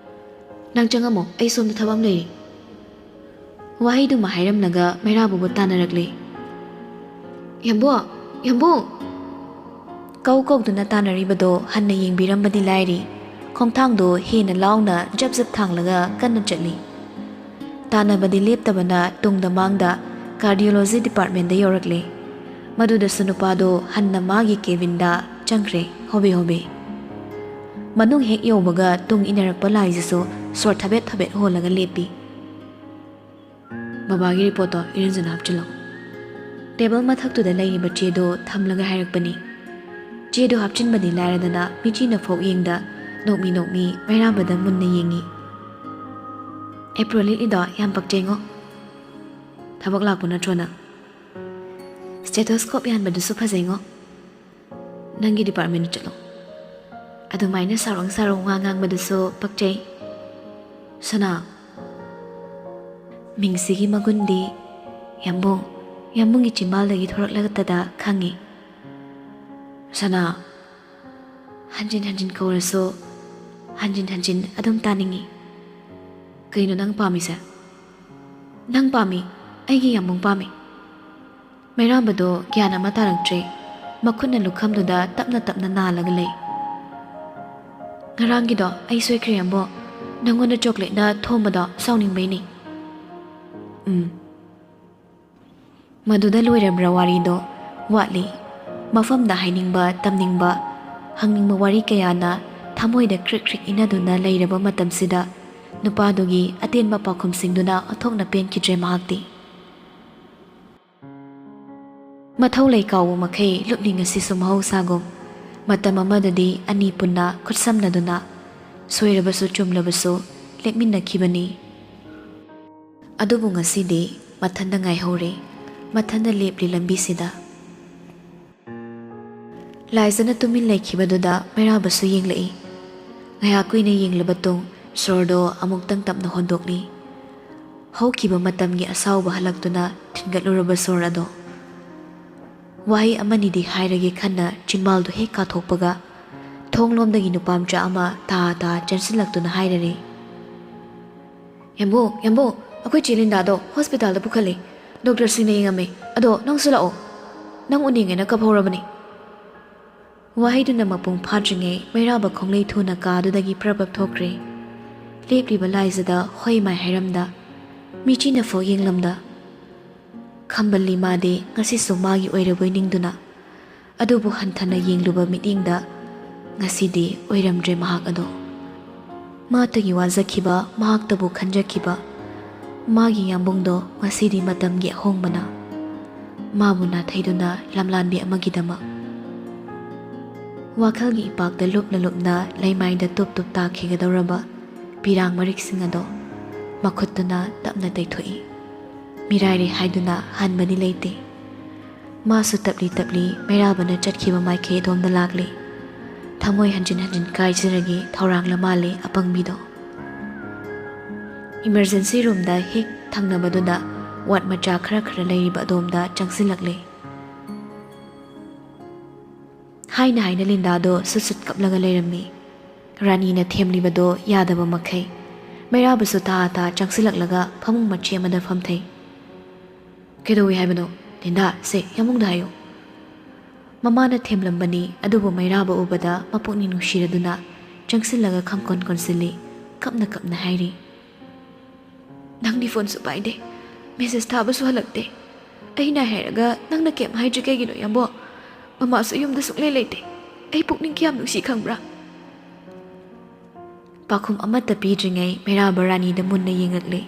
"ꯅꯪ ꯆꯪꯉꯝꯃꯣ, ꯑꯩ ꯁꯣꯝꯗ ꯊꯕꯛ ꯑꯃ ꯂꯩꯔꯤ꯫" ꯋꯥꯍꯩꯗꯨꯃ ꯍꯥꯏꯔꯝꯂꯒ ꯃꯩꯔꯥꯕꯕꯨ ꯇꯥꯟꯅꯔꯛꯂꯦ꯫ "ꯌꯥꯝꯕꯨꯡ! ꯌꯥꯝꯕꯨꯡ!" ꯀꯧ ꯀꯧꯗꯨꯅ ꯇꯥꯟꯅꯔꯤꯕꯗꯣ ꯍꯟꯅ ꯌꯦꯡꯕꯤꯔꯝꯕꯗꯤ ꯂꯥꯏꯔꯤ, ꯈꯣꯡꯊꯥꯡꯗꯣ ꯍꯦꯟꯅ ꯂꯥꯎꯅ ꯖꯞ ꯖꯞ ꯊꯥꯡꯂꯒ ꯀꯟꯅ ꯆꯠꯂꯤ꯫ ꯇꯥꯟꯅꯕꯗꯤ ꯂꯦꯞꯇꯕꯅ ꯇꯨꯡꯗ ꯃꯥꯡꯗ cardiology departmentꯗ ꯌꯧꯔꯛꯂꯦ꯫ ꯃꯗꯨꯗꯁꯨ ꯅꯨꯄꯥꯗꯣ ꯍꯟꯅ ꯃꯥꯒꯤ cabinꯗ ꯆꯪꯈ꯭ꯔꯦ, ꯍꯣꯕꯦ ꯍꯣꯕꯦ꯫ ꯃꯅꯨꯡ ꯍꯦꯛ ꯌꯧꯕꯒ ꯇꯨꯡ ꯏꯟꯅꯔꯛꯄ ꯂꯥꯏꯁꯤꯁꯨ ꯁꯣꯔ ꯊꯕꯦꯠ ꯊꯕꯦꯠ ꯍꯣꯜꯂꯒ ꯂꯦꯞꯄꯤ꯫ "ꯕꯕꯥꯒꯤ reportꯇꯣ ꯏꯔꯦꯟꯖꯅ ꯍꯥꯞꯆꯤꯜꯂꯣ꯫" ꯇꯦꯕꯜ ꯃꯊꯛꯇꯨꯗ ꯂꯩꯔꯤꯕ ꯆꯦꯗꯣ ꯊꯝꯂꯒ ꯍꯥꯏꯔꯛꯄꯅꯤ꯫ ꯆꯦꯗꯣ ꯍꯥꯞꯆꯤꯟꯕꯗꯤ ꯂꯥꯏꯔꯗꯅ ꯃꯤꯆꯤꯅ ꯐꯥꯎ ꯌꯦꯡꯗ ꯅꯣꯛꯃꯤ ꯅꯣꯛꯃꯤ ꯃꯩꯔꯥꯕꯗ ꯃꯨꯟꯅ ꯌꯦꯡꯉꯤ꯫ "Apron ꯂꯤꯠꯂꯤꯗꯣ ꯌꯥꯝ ꯄꯛꯆꯩꯉꯣ꯫ ꯊꯕꯛ ꯂꯥꯛꯄ ꯅꯠꯇ꯭ꯔꯣ ꯅꯪ? Stethoscope ꯌꯥꯟꯕꯗꯨꯁꯨ ꯐꯖꯩꯉꯣ꯫ ꯅꯪꯒꯤ departmentꯗ ꯆꯠꯂꯣ꯫" ꯑꯗꯨꯃꯥꯏꯅ ꯁꯥꯎꯔꯣꯡ ꯁꯥꯎꯔꯣꯡ ꯋꯥ ꯉꯥꯡꯕꯗꯨꯁꯨ ꯄꯛꯆꯩ꯫ "ꯁꯅꯥ, ꯃꯤꯡꯁꯤꯒꯤ ꯃꯒꯨꯟꯗꯤ ꯌꯥꯝꯕꯨꯡ, ꯌꯥꯝꯕꯨꯡꯒꯤ ꯆꯤꯝꯕꯥꯜꯗꯒꯤ ꯊꯣꯔꯛꯂꯒꯇꯗ ꯈꯪꯉꯤ꯫" "ꯁꯅꯥ꯫" ꯍꯟꯖꯤꯟ ꯍꯟꯖꯤꯟ ꯀꯧꯔꯁꯨ ꯍꯟꯖꯤꯟ ꯍꯟꯖꯤꯟ ꯑꯗꯨꯝ ꯇꯥꯅꯤꯡꯏ꯫ "ꯀꯩꯅꯣ ꯅꯪ ꯄꯥꯝꯃꯤꯁꯦ?" "ꯅꯪ ꯄꯥꯝꯃꯤ, ꯑꯩꯒꯤ ꯌꯥꯝꯕꯨꯡ ꯄꯥꯝꯃꯤ꯫" ꯃꯩꯔꯥꯕꯗꯣ ꯒ꯭ꯌꯥꯟ ꯑꯃ ꯇꯥꯔꯛꯇ꯭ꯔꯦ꯫ ꯃꯈꯨꯠꯅ ꯂꯨꯈꯝꯗꯨꯗ ꯇꯞꯅ ꯇꯞꯅ ꯅꯥꯜꯂꯒ ꯂꯩ꯫ "ꯉꯔꯥꯡꯒꯤꯗꯣ ꯑꯩ ꯁꯣꯏꯈ꯭ꯔꯦ, ꯌꯥꯝꯕꯨꯡ꯫ ꯅꯪꯉꯣꯟꯗ chocolateꯅ ꯊꯣꯝꯕꯗꯣ ꯁꯥꯎꯅꯤꯡꯕꯩꯅꯤ꯫" "ꯎꯝ꯫" ꯃꯗꯨꯗ ꯂꯣꯏꯔꯕ꯭ꯔꯥ ꯋꯥꯔꯤꯗꯣ? ꯋꯥꯠꯂꯤ꯫ ꯃꯐꯝꯗ ꯍꯥꯏꯅꯤꯡꯕ, ꯇꯝꯅꯤꯡꯕ, ꯍꯪꯅꯤꯡꯕ ꯋꯥꯔꯤ ꯀꯌꯥꯅ ꯊꯃꯣꯏꯗ ꯀ꯭ꯔꯤꯛ ꯀ꯭ꯔꯤꯛ ꯏꯟꯅꯗꯨꯅ ꯂꯩꯔꯕ ꯃꯇꯝꯁꯤꯗ, ꯅꯨꯄꯥꯗꯨꯒꯤ ꯑꯇꯦꯟꯕ ꯄꯥꯎꯈꯨꯝꯁꯤꯡꯗꯨꯅ ꯑꯣꯟꯊꯣꯛꯅ ꯄꯦꯟꯈꯤꯗ꯭ꯔꯦ ꯃꯍꯥꯛꯇꯤ꯫ ꯃꯊꯧ ꯂꯩ ꯀꯥꯎꯕ ꯃꯈꯩ ꯂꯨꯞꯂꯤ ꯉꯁꯤꯁꯨ ꯃꯍꯧꯁꯥꯒꯨꯝ꯫ ꯃꯇꯝ ꯑꯃꯗꯗꯤ ꯑꯅꯤ ꯄꯨꯟꯅ ꯈꯨꯠꯁꯝꯅꯗꯨꯅ, ꯁꯣꯏꯔꯕꯁꯨ ꯆꯨꯝꯂꯕꯁꯨ, ꯂꯦꯞꯃꯤꯟꯅꯈꯤꯕꯅꯤ꯫ ꯑꯗꯨꯕꯨ ꯉꯁꯤꯗꯤ ꯃꯊꯟꯗ ꯉꯥꯏꯍꯧꯔꯦ, ꯃꯊꯟꯗ ꯂꯦꯞꯂꯤ ꯂꯝꯕꯤꯁꯤꯗ꯫ ꯂꯥꯏꯖꯅ ꯇꯨꯃꯤꯟ ꯂꯩꯈꯤꯕꯗꯨꯗ ꯃꯩꯔꯥꯕꯁꯨ ꯌꯦꯡꯂꯛꯏ꯫ ꯉꯥꯏꯍꯥꯛ ꯀꯨꯏꯅ ꯌꯦꯡꯂꯕ ꯇꯨꯡ ꯁꯣꯔꯗꯣ ꯑꯃꯨꯛꯇꯪ ꯇꯞꯅ ꯍꯣꯟꯗꯣꯛꯂꯤ꯫ ꯍꯧꯈꯤꯕ ꯃꯇꯝꯒꯤ ꯑꯁꯥꯎꯕ ꯍꯜꯂꯛꯇꯨꯅ ꯊꯤꯟꯒꯠꯂꯨꯔꯕ ꯁꯣꯔ ꯑꯗꯣ꯫ ꯋꯥꯍꯩ ꯑꯃꯅꯤꯗꯤ ꯍꯥꯏꯔꯒꯦ ꯈꯟꯅ ꯆꯤꯟꯕꯥꯜꯗꯨ ꯍꯦꯛ ꯀꯥꯊꯣꯛꯄꯒ, ꯊꯣꯡꯂꯣꯝꯗꯒꯤ ꯅꯨꯄꯥ ꯃꯆꯥ ꯑꯃ ꯇꯥ ꯇꯥ ꯆꯦꯟꯁꯤꯜꯂꯛꯇꯨꯅ ꯍꯥꯏꯔꯔꯦ, "ꯌꯥꯝꯕꯨꯡ, ꯌꯥꯝꯕꯨꯡ, ꯑꯩꯈꯣꯏ ꯆꯦ ꯂꯤꯟꯗꯥꯗꯣ ꯍꯣꯁꯄꯤꯇꯥꯜꯗ ꯄꯨꯈꯠꯂꯦ꯫ ꯗꯣꯛꯇꯔꯁꯤꯡꯅ ꯌꯦꯡꯉꯝꯃꯦ꯫ ꯑꯗꯣ ꯅꯪꯁꯨ ꯂꯥꯛꯑꯣ꯫ ꯅꯪ ꯎꯅꯤꯡꯉꯦꯅ ꯀꯞꯍꯧꯔꯕꯅꯦ꯫" ꯋꯥꯍꯩꯗꯨꯅ ꯃꯄꯨꯡ ꯐꯥꯗ꯭ꯔꯤꯉꯩ ꯃꯩꯔꯥꯕ ꯈꯣꯡꯂꯩ ꯊꯨꯅ ꯀꯥ ꯑꯗꯨꯗꯒꯤ ꯄ꯭ꯔꯞ ꯄ꯭ꯔꯞ ꯊꯣꯛꯈ꯭ꯔꯦ꯫ ꯂꯦꯞꯂꯤꯕ ꯂꯥꯏꯖꯗ ꯍꯣꯏ ꯃꯥꯏ ꯍꯥꯏꯔꯝꯗ, ꯃꯤꯆꯤꯅ ꯐꯥꯎ ꯌꯦꯡꯂꯝꯗ, ꯈꯝꯕꯜꯂꯤ ꯃꯥꯗꯤ ꯉꯁꯤꯁꯨ ꯃꯥꯒꯤ ꯑꯣꯏꯔꯕꯣꯏ ꯅꯤꯡꯗꯨꯅ꯫ ꯑꯗꯨꯕꯨ ꯍꯟꯊꯅ ꯌꯦꯡꯂꯨꯕ ꯃꯤꯠꯌꯦꯡꯗ ꯉꯁꯤꯗꯤ ꯑꯣꯏꯔꯝꯗ꯭ꯔꯦ ꯃꯍꯥꯛ ꯑꯗꯣ꯫ ꯃꯥꯇꯒꯤ ꯋꯥꯖꯈꯤꯕ, ꯃꯍꯥꯛꯇꯕꯨ ꯈꯟꯖꯈꯤꯕ ꯃꯥꯒꯤ ꯌꯥꯝꯕꯨꯡꯗꯣ ꯉꯁꯤꯗꯤ ꯃꯇꯝꯒꯤ ꯑꯍꯣꯡꯕꯅ ꯃꯥꯕꯨ ꯅꯥꯊꯩꯗꯨꯅ ꯂꯝꯂꯥꯟꯕꯤ ꯑꯃꯒꯤꯗꯃꯛ꯫ ꯋꯥꯈꯜꯒꯤ ꯏꯄꯥꯛꯇ ꯂꯨꯞꯅ ꯂꯨꯞꯅ ꯂꯩꯃꯥꯏꯗ ꯇꯨꯞ ꯇꯨꯞ ꯇꯥꯈꯤꯒꯗꯧꯔꯕ ꯄꯤꯔꯥꯡ ꯃꯔꯤꯛꯁꯤꯡ ꯑꯗꯣ ꯃꯈꯨꯠꯇꯨꯅ ꯇꯞꯅ ꯇꯩꯊꯣꯛꯏ꯫ ꯃꯤꯔꯥꯏꯔꯦ ꯍꯥꯏꯗꯨꯅ ꯍꯟꯕꯗꯤ ꯂꯩꯇꯦ꯫ ꯃꯥꯁꯨ ꯇꯞꯂꯤ ꯇꯞꯂꯤ ꯃꯩꯔꯥꯕꯅ ꯆꯠꯈꯤꯕ ꯃꯥꯏꯀꯩ ꯑꯗꯣꯝꯗ ꯂꯥꯛꯂꯤ꯫ ꯊꯃꯣꯏ ꯍꯟꯖꯤꯟ ꯍꯟꯖꯤꯟ ꯀꯥꯏꯖꯔꯒꯦ ꯊꯧꯔꯥꯡꯂ ꯃꯥꯜꯂꯦ ꯑꯄꯪꯕꯤꯗꯣ꯫ ꯏꯃꯔꯖꯦꯟꯁꯤ ꯔꯨꯝꯗ ꯍꯦꯛ ꯊꯪꯅꯕꯗꯨꯗ ꯋꯥꯔꯗ ꯃꯆꯥ ꯈꯔ ꯈꯔ ꯂꯩꯔꯤꯕ ꯑꯗꯣꯝꯗ ꯆꯪꯁꯤꯜꯂꯛꯂꯦ꯫ ꯍꯥꯏꯅ ꯍꯥꯏꯅ ꯂꯤꯟꯗꯥꯗꯣ ꯁꯨꯠ ꯁꯨꯠ ꯀꯞꯂꯒ ꯂꯩꯔꯝꯃꯤ꯫ ꯔꯥꯅꯤꯅ ꯊꯦꯝꯂꯤꯕꯗꯣ ꯌꯥꯗꯕ ꯃꯈꯩ ꯃꯩꯔꯥꯕꯁꯨ ꯇꯥ ꯇꯥ ꯆꯪꯁꯤꯜꯂꯛꯂꯒ ꯐꯃꯨꯡ ꯃꯆꯦ ꯑꯃꯗ ꯐꯝꯊꯩ꯫ "ꯀꯩꯗꯧꯏ ꯍꯥꯏꯕꯅꯣ? ꯂꯤꯟꯗꯥ, ꯁꯦ, ꯌꯥꯝꯕꯨꯡꯗ ꯍꯥꯏꯌꯨ꯫" ꯃꯃꯥꯅ ꯊꯦꯝꯂꯝꯕꯅꯤ, ꯑꯗꯨꯕꯨ ꯃꯩꯔꯥꯕ ꯎꯕꯗ ꯃꯄꯨꯛꯅꯤꯡ ꯅꯨꯡꯁꯤꯔꯗꯨꯅ ꯆꯪꯁꯤꯜꯂꯒ ꯈꯝꯀꯣꯟ ꯀꯣꯟꯁꯤꯜꯂꯤ, ꯀꯞꯅ ꯀꯞꯅ ꯍꯥꯏꯔꯤ, "ꯅꯪꯗꯤ ꯐꯣꯟꯁꯨ ꯄꯥꯏꯗꯦ, ꯃꯦꯁꯦꯖ ꯊꯥꯕꯁꯨ ꯍꯜꯂꯛꯇꯦ꯫ ꯑꯩꯅ ꯍꯥꯏꯔꯒ ꯅꯪꯅ ꯀꯩꯝ ꯍꯥꯏꯗ꯭ꯔꯤ ꯀꯩꯒꯤꯅꯣ, ꯌꯥꯝꯕꯣ? ꯃꯃꯥꯁꯨ ꯌꯨꯝꯗ ꯁꯨꯡꯂꯩ ꯂꯩꯇꯦ꯫ ꯑꯩ ꯄꯨꯛꯅꯤꯡ ꯀꯌꯥꯝ ꯅꯨꯡꯁꯤ ꯈꯪꯕ꯭ꯔꯥ?" ꯄꯥꯎꯈꯨꯝ ꯑꯃꯠꯇ ꯄꯤꯗ꯭ꯔꯤꯉꯩ ꯃꯩꯔꯥꯕ ꯔꯥꯅꯤꯗ ꯃꯨꯟꯅ ꯌꯦꯡꯂꯛꯂꯦ꯫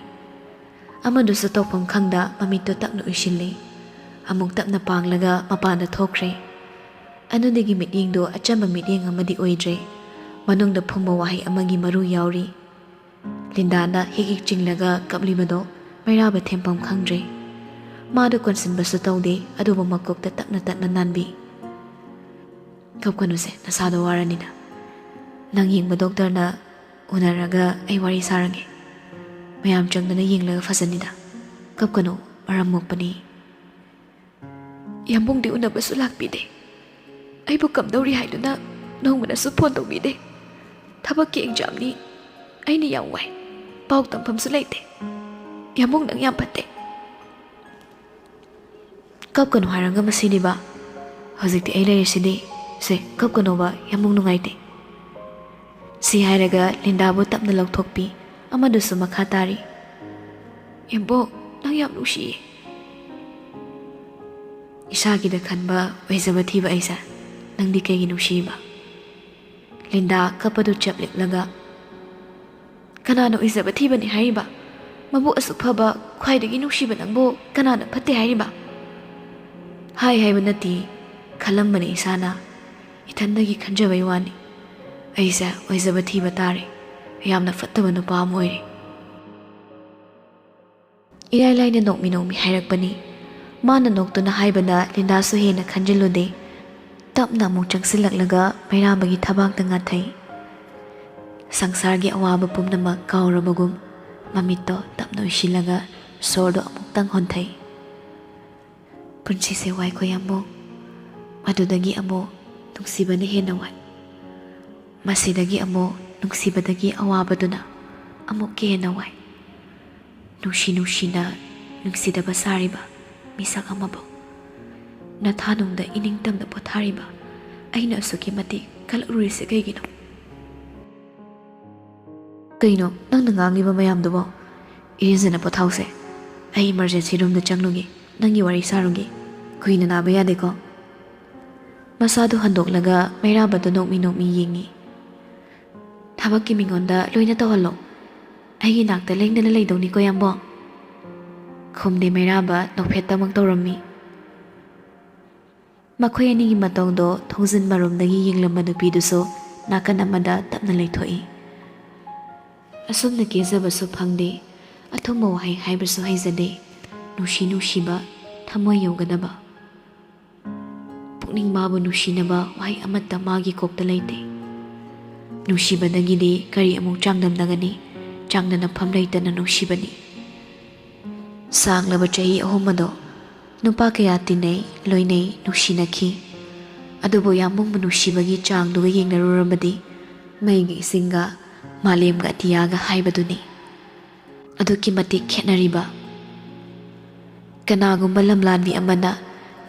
ꯑꯃꯗꯨꯁꯨ ꯇꯧꯐꯝ ꯈꯪꯗ ꯃꯃꯤꯠꯇꯨ ꯇꯞꯅ ꯎꯏꯁꯤꯜꯂꯤ꯫ ꯑꯃꯨꯛ ꯇꯞꯅ ꯄꯥꯡꯂꯒ ꯃꯄꯥꯟꯗ ꯊꯣꯛꯈ꯭ꯔꯦ꯫ ꯑꯗꯨꯗꯒꯤ ꯃꯤꯠꯌꯦꯡꯗꯣ ꯑꯆꯝꯕ ꯃꯤꯠꯌꯦꯡ ꯑꯃꯗꯤ ꯑꯣꯏꯗ꯭ꯔꯦ꯫ ꯃꯅꯨꯡꯗ ꯐꯨꯝꯕ ꯋꯥꯍꯩ ꯑꯃꯒꯤ ꯃꯔꯨ ꯌꯥꯎꯔꯤ꯫ ꯂꯤꯟꯗꯥꯅ ꯍꯤꯛ ꯍꯤꯛ ꯆꯤꯡꯂꯒ ꯀꯞꯂꯤꯕꯗꯣ ꯃꯩꯔꯥꯕ ꯊꯦꯝꯐꯝ ꯈꯪꯗ꯭ꯔꯦ꯫ ꯃꯥꯗꯣ ꯀꯣꯟꯁꯤꯟꯕꯁꯨ ꯇꯧꯗꯦ, ꯑꯗꯨꯕꯨ ꯃꯀꯣꯛꯇ ꯇꯞꯅ ꯇꯞꯅ ꯅꯥꯟꯕꯤ꯫ "ꯀꯞꯀꯅꯨꯁꯦ, ꯅꯁꯥꯗꯣ ꯋꯥꯔꯅꯤꯅ꯫ ꯅꯪ ꯌꯦꯡꯕ ꯗꯣꯛꯇꯔꯅ ꯎꯅꯔꯒ ꯑꯩ ꯋꯥꯔꯤ ꯁꯥꯔꯒꯦ꯫ ꯃꯌꯥꯝ ꯆꯪꯗꯅ ꯌꯦꯡꯂꯒ ꯐꯖꯅꯤꯗ꯫ ꯀꯞꯀꯅꯨ, ꯃꯔꯝ ꯃꯣꯛꯄꯅꯤ꯫" ꯌꯥꯝꯕꯨꯡꯗꯤ ꯎꯅꯕꯁꯨ ꯂꯥꯛꯄꯤꯗꯦ꯫ ꯑꯩꯕꯨ ꯀꯝꯗꯧꯔꯤ ꯍꯥꯏꯗꯨꯅ ꯅꯣꯡꯃꯅꯁꯨ ꯐꯣꯟ ꯇꯧꯕꯤꯗꯦ꯫ ꯊꯕꯛꯀꯤ ꯑꯦꯛꯖꯥꯝꯅꯤ꯫ ꯑꯩꯅ ꯌꯥꯝ ꯋꯥꯏ꯫ ꯄꯥꯎ ꯇꯝꯐꯝꯁꯨ ꯂꯩꯇꯦ꯫ ꯌꯥꯝꯕꯨꯡ, ꯅꯪ ꯌꯥꯝ ꯐꯠꯇꯦ꯫ "ꯀꯞꯀꯅꯨ ꯍꯥꯏꯔꯒ ꯃꯁꯤꯅꯤꯕ꯫ ꯍꯧꯖꯤꯛꯇꯤ ꯑꯩ ꯂꯩꯔꯤꯁꯤꯗꯤ꯫ ꯁꯦ, ꯀꯞꯀꯅꯣꯕ, ꯌꯥꯝꯕꯨꯡ ꯅꯨꯡꯉꯥꯏꯇꯦ꯫" ꯁꯤ ꯍꯥꯏꯔꯒ ꯂꯤꯟꯗꯥꯕꯨ ꯇꯞꯅ ꯂꯧꯊꯣꯛꯄꯤ꯫ ꯑꯃꯗꯨꯁꯨ ꯃꯈꯥ ꯇꯥꯔꯤ꯫ "ꯌꯥꯝꯕꯨꯡ, ꯅꯪ ꯌꯥꯝ ꯅꯨꯡꯁꯤꯌꯦ꯫" "ꯏꯁꯥꯒꯤꯗ ꯈꯟꯕ ꯑꯣꯏꯖꯕ ꯊꯤꯕ ꯑꯩꯁꯦ ꯅꯪꯗꯤ ꯀꯩꯒꯤ ꯅꯨꯡꯁꯤꯕ?" ꯂꯤꯟꯗꯥ ꯀꯞꯄꯗꯨ ꯆꯞꯂꯤꯛꯂꯒ, "ꯀꯅꯥꯅ ꯑꯣꯏꯖꯕ ꯊꯤꯕꯅꯤ ꯍꯥꯏꯔꯤꯕ? ꯃꯕꯨꯛ ꯑꯁꯨꯛ ꯐꯕ, ꯈ꯭ꯋꯥꯏꯗꯒꯤ ꯅꯨꯡꯁꯤꯕ ꯅꯪꯕꯨ ꯀꯅꯥꯅ ꯐꯠꯇꯦ ꯍꯥꯏꯔꯤꯕ?" "ꯍꯥꯏ ꯍꯥꯏꯕ ꯅꯠꯇꯦ, ꯈꯜꯂꯝꯕꯅꯤ ꯏꯁꯥꯅ꯫ ꯏꯊꯟꯗꯒꯤ ꯈꯟꯖꯕꯩ ꯋꯥꯅꯤ꯫ ꯑꯩꯁꯦ ꯑꯣꯏꯖꯕ ꯊꯤꯕ ꯇꯥꯔꯦ꯫ ꯌꯥꯝꯅ ꯐꯠꯇꯕ ꯅꯨꯄꯥ ꯑꯃ ꯑꯣꯏꯔꯦ꯫" ꯏꯔꯥꯏ ꯂꯥꯏꯅ ꯅꯣꯛꯃꯤ ꯅꯣꯛꯃꯤ ꯍꯥꯏꯔꯛꯄꯅꯤ꯫ ꯃꯥꯅ ꯅꯣꯛꯇꯨꯅ ꯍꯥꯏꯕꯅ ꯂꯤꯟꯗꯥꯁꯨ ꯍꯦꯟꯅ ꯈꯟꯖꯤꯜꯂꯨꯗꯦ꯫ ꯇꯞꯅ ꯑꯃꯨꯛ ꯆꯪꯁꯤꯜꯂꯛꯂꯒ ꯃꯩꯔꯥꯕꯒꯤ ꯊꯕꯥꯛꯇ ꯉꯥꯊꯩ꯫ ꯁꯪꯁꯥꯔꯒꯤ ꯑꯋꯥꯕ ꯄꯨꯝꯅꯃꯛ ꯀꯥꯎꯔꯕꯒꯨꯝ ꯃꯃꯤꯠꯇꯣ ꯇꯞꯅ ꯎꯏꯁꯤꯜꯂꯒ ꯁꯣꯔꯗꯣ ꯑꯃꯨꯛꯇꯪ ꯍꯣꯟꯊꯩ꯫ "ꯄꯨꯟꯁꯤꯁꯦ ꯋꯥꯏꯀꯣ ꯌꯥꯝꯕꯨꯡ꯫ ꯃꯗꯨꯗꯒꯤ ꯑꯃꯨꯛ ꯅꯨꯡꯁꯤꯕꯅ ꯍꯦꯟꯅ ꯋꯥꯏ꯫ ꯃꯁꯤꯗꯒꯤ ꯑꯃꯨꯛ ꯅꯨꯡꯁꯤꯕꯗꯒꯤ ꯑꯋꯥꯕꯗꯨꯅ ꯑꯃꯨꯛꯀ ꯍꯦꯟꯅ ꯋꯥꯏ꯫ ꯅꯨꯡꯁꯤ ꯅꯨꯡꯁꯤꯅ ꯅꯨꯡꯁꯤꯗꯕ ꯁꯥꯔꯤꯕ ꯃꯤꯁꯛ ꯑꯃꯕꯨ, ꯅꯊꯥꯅꯨꯡꯗ ꯏꯅꯤꯡꯇꯝꯅ ꯄꯣꯊꯥꯔꯤꯕ ꯑꯩꯅ ꯑꯁꯨꯛꯀꯤ ꯃꯇꯤꯛ ꯀꯜꯂꯛꯂꯨꯔꯤꯁꯦ ꯀꯩꯒꯤꯅꯣ?" "ꯀꯩꯅꯣ ꯅꯪꯅ ꯉꯥꯡꯂꯤꯕ ꯃꯌꯥꯝꯗꯨꯕꯣ? ꯏꯔꯦꯟꯖꯅ ꯄꯣꯊꯥꯎꯁꯦ꯫ ꯑꯩ ꯏꯃꯔꯖꯦꯟꯁꯤ ꯔꯨꯝꯗ ꯆꯪꯂꯨꯒꯦ, ꯅꯪꯒꯤ ꯋꯥꯔꯤ ꯁꯥꯔꯨꯒꯦ꯫ ꯀꯨꯏꯅ ꯅꯥꯕ ꯌꯥꯗꯦꯀꯣ꯫" ꯃꯁꯥꯗꯨ ꯍꯟꯗꯣꯛꯂꯒ ꯃꯩꯔꯥꯕꯗ ꯅꯣꯛꯃꯤ ꯅꯣꯛꯃꯤ ꯌꯦꯡꯉꯤ꯫ "ꯊꯕꯛꯀꯤ ꯃꯤꯉꯣꯟꯗ ꯂꯣꯏꯅ ꯇꯧꯍꯜꯂꯣ꯫ ꯑꯩꯒꯤ ꯅꯥꯛꯇ ꯂꯦꯡꯗꯅ ꯂꯩꯗꯧꯅꯤꯀꯣ ꯌꯥꯝꯕꯣ꯫" ꯈꯨꯝꯗꯦ ꯃꯩꯔꯥꯕ ꯅꯣꯛꯐꯦꯠꯇꯃꯛ ꯇꯧꯔꯝꯃꯤ꯫ ꯃꯈꯣꯏ ꯑꯅꯤꯒꯤ ꯃꯇꯧꯗꯣ ꯊꯣꯡꯖꯤꯟ ꯃꯔꯨꯝꯗꯒꯤ ꯌꯦꯡꯂꯝꯕ ꯅꯨꯄꯤꯗꯨꯁꯨ ꯅꯥꯀꯟ ꯑꯃꯗ ꯇꯞꯅ ꯂꯩꯊꯣꯛꯏ꯫ ꯑꯁꯨꯝꯅ ꯀꯦꯖꯕꯁꯨ ꯐꯪꯗꯦ, ꯑꯊꯨꯝꯕ ꯋꯥꯍꯩ ꯍꯥꯏꯕꯁꯨ ꯍꯩꯖꯗꯦ, ꯅꯨꯡꯁꯤ ꯅꯨꯡꯁꯤꯕ ꯊꯃꯣꯏ ꯌꯧꯒꯗꯕ꯫ ꯄꯨꯛꯅꯤꯡ ꯃꯥꯕꯨ ꯅꯨꯡꯁꯤꯅꯕ ꯋꯥꯍꯩ ꯑꯃꯠꯇ ꯃꯥꯒꯤ ꯀꯣꯛꯇ ꯂꯩꯇꯦ꯫ ꯅꯨꯡꯁꯤꯕꯗꯒꯤꯗꯤ ꯀꯔꯤ ꯑꯃꯨꯛ ꯆꯥꯡꯗꯝꯅꯒꯅꯤ? ꯆꯥꯡꯗꯝꯅꯐꯝ ꯂꯩꯇꯅ ꯅꯨꯡꯁꯤꯕꯅꯤ꯫ ꯁꯥꯡꯂꯕ ꯆꯍꯤ ꯑꯍꯨꯝ ꯑꯗꯣ ꯅꯨꯄꯥ ꯀꯌꯥ ꯇꯤꯟꯅꯩ, ꯂꯣꯏꯅꯩ, ꯅꯨꯡꯁꯤꯅꯈꯤ꯫ ꯑꯗꯨꯕꯨ ꯌꯥꯝꯕꯨꯡꯕꯨ ꯅꯨꯡꯁꯤꯕꯒꯤ ꯆꯥꯡꯗꯨꯒ ꯌꯦꯡꯅꯔꯨꯔꯕꯗꯤ ꯃꯩꯒ ꯏꯁꯤꯡꯒ ꯃꯥꯂꯦꯝꯒ ꯑꯇꯤꯌꯥꯒ ꯍꯥꯏꯕꯗꯨꯅꯤ꯫ ꯑꯗꯨꯛꯀꯤ ꯃꯇꯤꯛ ꯈꯦꯠꯅꯔꯤꯕ꯫ ꯀꯅꯥꯒꯨꯝꯕ ꯂꯝꯂꯥꯟꯕꯤ ꯑꯃꯅ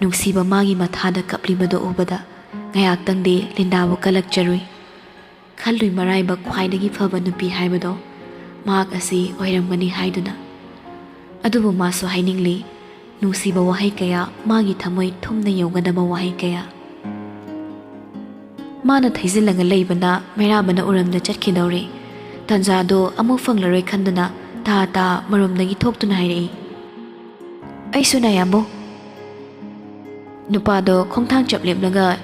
ꯅꯨꯡꯁꯤꯕ ꯃꯥꯒꯤ ꯃꯊꯥꯗ ꯀꯞꯂꯤꯕꯗꯨ ꯎꯕꯗ ꯉꯥꯏꯍꯥꯛꯇꯪꯗꯤ ꯂꯤꯟꯗꯥꯕꯨ ꯀꯜꯂꯛꯆꯔꯨꯏ꯫ ꯈꯜꯂꯨꯏ ꯃꯔꯥꯏꯕꯛ ꯈ꯭ꯋꯥꯏꯗꯒꯤ ꯐꯕ ꯅꯨꯄꯤ ꯍꯥꯏꯕꯗꯣ ꯃꯍꯥꯛ ꯑꯁꯤ ꯑꯣꯏꯔꯝꯒꯅꯤ ꯍꯥꯏꯗꯨꯅ꯫ ꯑꯗꯨꯕꯨ ꯃꯥꯁꯨ ꯍꯥꯏꯅꯤꯡꯂꯤ, ꯅꯨꯡꯁꯤꯕ ꯋꯥꯍꯩ ꯀꯌꯥ, ꯃꯥꯒꯤ ꯊꯃꯣꯏ ꯊꯨꯝꯅ ꯌꯧꯒꯗꯕ ꯋꯥꯍꯩ ꯀꯌꯥ꯫ ꯃꯥꯅ ꯊꯩꯖꯤꯜꯂꯒ ꯂꯩꯕꯅ ꯃꯩꯔꯥꯕꯅ ꯎꯔꯝꯗ ꯆꯠꯈꯤꯗꯧꯔꯦ꯫ ꯇꯥꯟꯖꯥꯗꯣ ꯑꯃꯨꯛ ꯐꯪꯂꯔꯣꯏ ꯈꯟꯗꯨꯅ ꯇꯥ ꯇꯥ ꯃꯔꯨꯝꯗꯒꯤ ꯊꯣꯛꯇꯨꯅ ꯍꯥꯏꯔꯛꯏ, "ꯑꯩꯁꯨ ꯅꯥꯌꯥꯝꯕꯨ"꯫ ꯅꯨꯄꯥꯗꯣ ꯈꯣꯡꯊꯥꯡ ꯆꯞ ꯂꯦꯞꯂꯒ